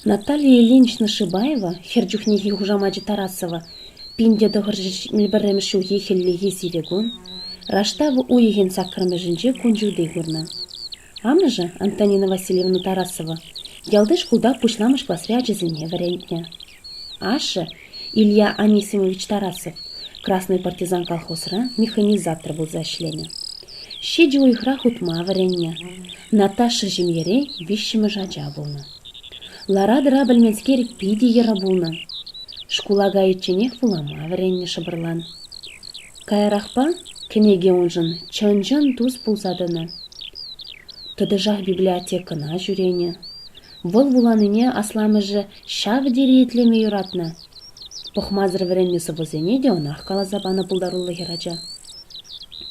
Наталья Ильинична Шибаева, хӗр чухнехи хушамачӗ Тарасова, 1971 ҫулхи хӗллехи сивӗ кун, раштав уйӑхӗн саккӑрмӗшӗнче кун ҫути курнӑ. Амӑшӗ, Антонина Васильевна Тарасова, ялти шкулта пуҫламӑш класри ачасене вӗрентнӗ. Ашшӗ, Илья Анисимович Тарасов, «Красный партизан» колхозра механизатор пулса ӗҫленӗ. Ҫичӗ уйӑхра хутма вӗреннӗ. Наташа ҫемьере виҫҫӗмӗш ача пулнӑ. Лара-тӑра пӗлменскер питӗ йӑрӑ пулнӑ. Шкула кайичченех вулама вӗреннӗ шӑпӑрлан. Каярахпа кӗнеке уншӑн чӑн-чӑн тус пулса тӑнӑ. Тӑтӑшах библиотекӑна ҫӳренӗ. Вӑл вуланине асламӑшӗ ҫав тери итлеме юратнӑ. Пӑхмасӑр вӗреннӗ сӑвӑсене те ӑнах каласа панӑ пултаруллӑ хӗрача.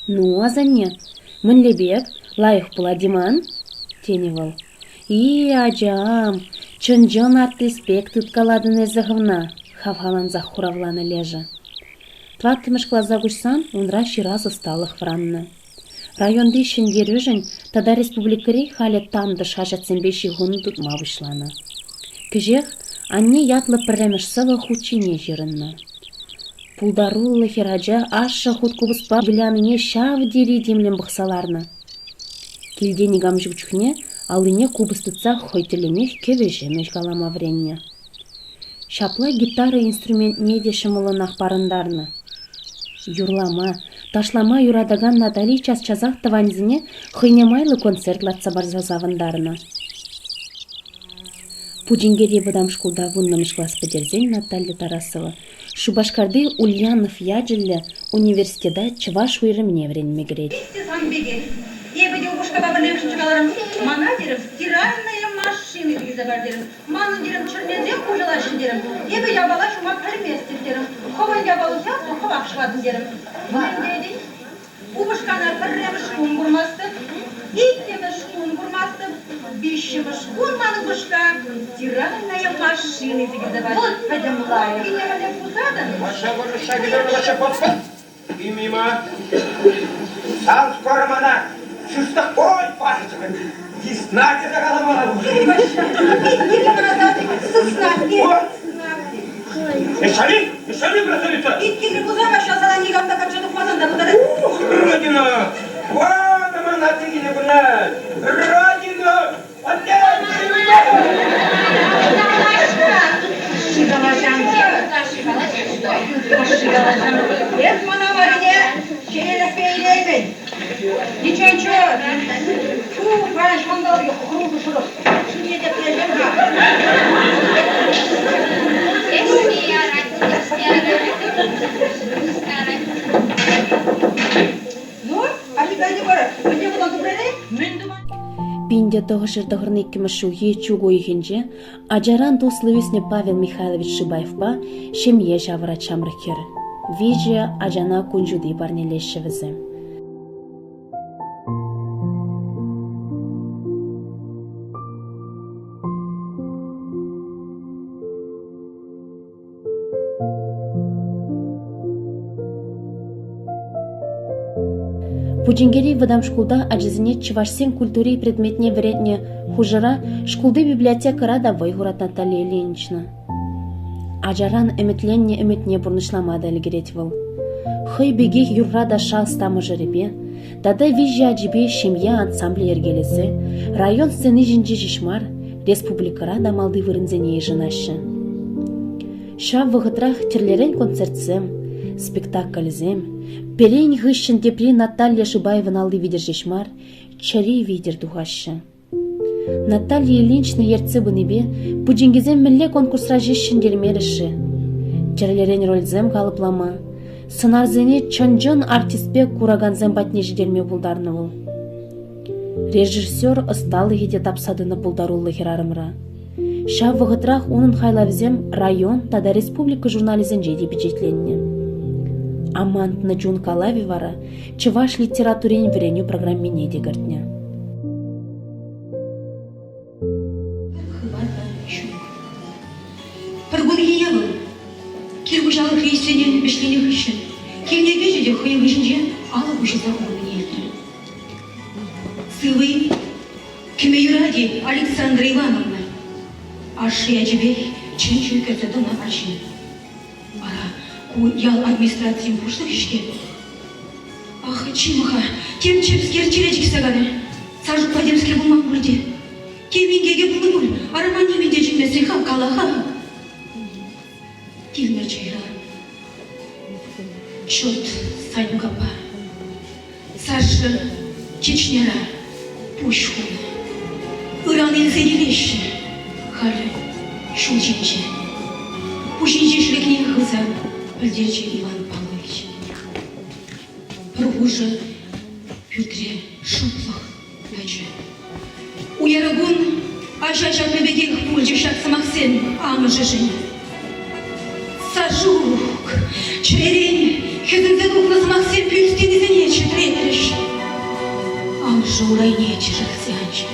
«Ну, асанне, мӗнле пек, лайӑх пулать-и ман?» тенӗ вӑл. «И, ачам, чӑн-чӑн артист пек тыткалатӑн эсӗ хӑвна», хавхалансах хуравланӑ лешӗ. Тӑваттӑмӗш класа куҫсан унра ҫырас ӑсталӑх вӑраннӑ. Районти Ҫӗнтерӳшӗн тата республикӑри халӗ Тантӑш хаҫатсемпе ҫыхӑну тытма пуҫланӑ. Кӗҫех «Анне» ятлӑ пӗрремӗш сӑвӑ хут ҫине ҫырӑннӑ. Пултаруллӑ хӗрача ашшӗ хуткупӑспа вылянине ҫав тери тимлӗн пӑхса ларнӑ. Килте никам ҫук чухне аллине купӑс тытса хӑй тӗллӗнех кӗвӗ-ҫемӗ калама вӗреннӗ. Ҫапла гитара инструментне те ҫӑмӑллӑнах парӑнтарнӑ. Юрлама, ташлама юратакан Натали час-часах тӑванӗсене хӑйне майлӑ концерт лартса парса савӑнтарнӑ. Пучинкери вӑтам шкулта вуннӑмӗш класс пӗтерсен Наталья Тарасова Шупашкарти Ульянов ячӗллӗ университета чӑваш уйрӑмне вӗренме кӗрет. Те сан пекех. Эпӗ те упӑшкапа пӗрле каларӑм. Мана, терӗм, стиральная машина килсе пар терӗм. Манӑн, терӗм, чӗрнесем хуҫалаҫҫӗ терӗм. Эпӗ япала ҫума пӗлместӗп терӗм. Хӑвӑн япалусах хӑвах ҫӑватӑн терӗм. Мӗн тетӗн? Упӑшкана пӗрремӗш кун курмастӑп, иккӗмӗш кун курмастӑп, виҫҫӗмӗш кун ман упӑшка стиральная машина илсе килсе пачӗ. Вот пӗтӗм лайӑх. Кине пусатӑн. И мимо. Сан скоро мана чистоколь пачӗ. Сысна тесе каламалла. Сысна. Мешали, мешали, красавица! Иккӗллӗ пулсан Ваҫҫа сана никам та качча тухмасан та пултарать. Ух, Родина! Вана мана тигине пырать! Родина! Эс мана Марине чеелӗхпе илеймӗн. Ничего, ничего. Фу, паян ҫанталӑкӗ хӑрушӑ шӑрӑх. Шывне тӗплесем-ха. Ну, аҫу вара, мӗнле вӑтан тупрӑр-и? Мӗн тума? 1992 ҫулхи чӳк уйӑхӗнче ачаран туслӑ ӳснӗ Павел Михайлович Шибаевпа ҫемье ҫавӑрать ҫамрӑк хӗр. Виҫӗ ачана кун ҫути парнелеҫҫӗ вӗсем. Пучинкери вӑтам шкулта ачасене чӑвашсен культури предметне вӗрентнӗ хушӑра шкулти библиотекӑра та вӑй хурать Наталья Ильинична. Ачаран ӗмӗтленнӗ ӗмӗтне пурнӑҫлама та ӗлкӗрет вӑл. Хӑй пекех юрра-ташша ӑста мӑшӑрӗпе тата виҫӗ ачипе ҫемье ансамблӗ йӗркелесе район сцени ҫинче ҫеҫ мар, республикӑра та малти вырӑнсене йышӑнаҫҫӗ. Ҫав вӑхӑтрах тӗрлӗрен концертсем, спектакльсем, пӗрин хыҫҫӑн тепри Наталья Шибаевӑн алли витӗр ҫеҫ мар, чӗри витӗр тухаҫҫӗ. Наталья Ильинична ертсе пынипе пучинкесем мӗнле конкурсра ҫеҫ ҫӗнтермерӗҫ-ши? Тӗрлӗрен рольсем калӑплама, сӑнарсене чӑн-чӑн артист пек куракансем патне ҫитерме пултарнӑ вӑл. Режиссер ӑсталӑхӗ те тапса тӑнӑ пултаруллӑ хӗрарӑмра. Ҫав вӑхӑтрах унӑн хайлавӗсем район тата республика журналӗсенче те пичетленнӗ. Амантнӑ чун калавӗ вара чӑваш литературин вӗренӳ программине те кӗртнӗ. Хыпар та ҫук. Пӗр кунхине вӑл кил хуҫалӑхри ӗҫсене вӗҫленӗ хыҫҫӑн килне кӗчӗ те хӑйӗн хыҫӗнче алӑк уҫӑлса хупӑннине илтрӗ. Сывӑ-и? Кӗме юрать-и, Александра Ивановна? Ашшӗ ячӗпех чӗн-чӗн кӗрсе тӑнӑ арҫын. Ара, ку ял администрацийӗн пуҫлӑхӗ-ҫке. Ах, чим-ха, тем чӗпскер чире чиксе кайрӗ. Сашукпа темскер пулман пуль те. Тем инкекӗ пулнӑ пуль, арӑма нимӗн те чӗнмесен-ха, кала-ха. Тилмӗрчӗ-ха. Чут Санькӑпа Саша Чечняра пуҫ хунӑ. Ыран илсе килеҫҫӗ халӗ ҫул ҫинче. Пуҫӗнчи ҫӗлӗкне хывса пӗлтерчӗ Иван Павлович. Пӗр хушӑ пӳртре шӑплӑх тӑчӗ. Уяр кун аҫа ҫапнӑ пекех пулчӗҫ ҫак сӑмахсем амӑшӗшӗн. Сашук! Чӗререн хӗсӗнсе тухнӑ сӑмахсем пӳрт стенисене чӗтретрӗҫ. Амӑшӗ урайне чӗшӗхсе анчӗ.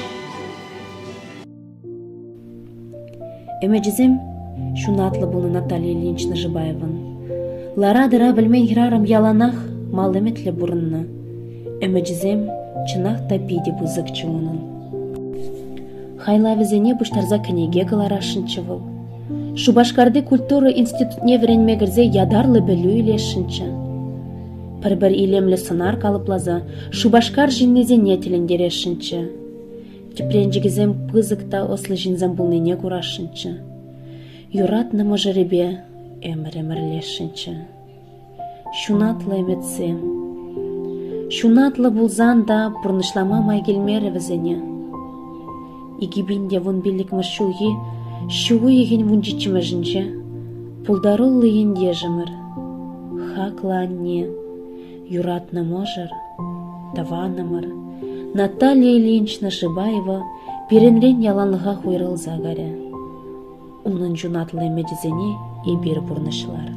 Ӗмӗчӗсем ҫунатлӑ пулнӑ Наталья Ильинична Шибаевӑн. Лара-тӑра пӗлмен хӗрарӑм яланах мал ӗмӗтлӗ пурӑннӑ. Ӗмӗчӗсем чӑнах та питӗ пысӑкчӗ унӑн. Хайлавӗсене пуҫтарса кӗнеке кӑларасшӑнччӗ вӑл. Шупашкарти культура институтне вӗренме кӗрсе ятарлӑ пӗлӳ илесшӗнччӗ. Пӗр-пӗр илемлӗ сӑнар калӑпласа Шупашкар ҫыннисене тӗлӗнтересшӗнччӗ. Тӗпренчӗкӗсем пысӑк та ӑслӑ ҫынсем пулнине курасшӑнччӗ. Юратнӑ мӑшӑрӗпе ӗмӗр ӗмӗрлесшӗнччӗ. Ҫунатлӑ ӗмӗтсем. Ҫунатлӑ пулсан та пурнӑҫлама май килмерӗ вӗсене. 2015 ҫулхи ҫу уйӑхӗн 17-мӗшӗнче пултаруллӑ ентешӗмӗр, хаклӑ анне, юратнӑ мӑшӑр, тӑванӑмӑр Наталья Ильинична Шибаева пирӗнрен яланлӑхах уйрӑлса кайрӗ. Унӑн ҫунатлӑ ӗмӗчӗсене эпир пурнӑҫлар.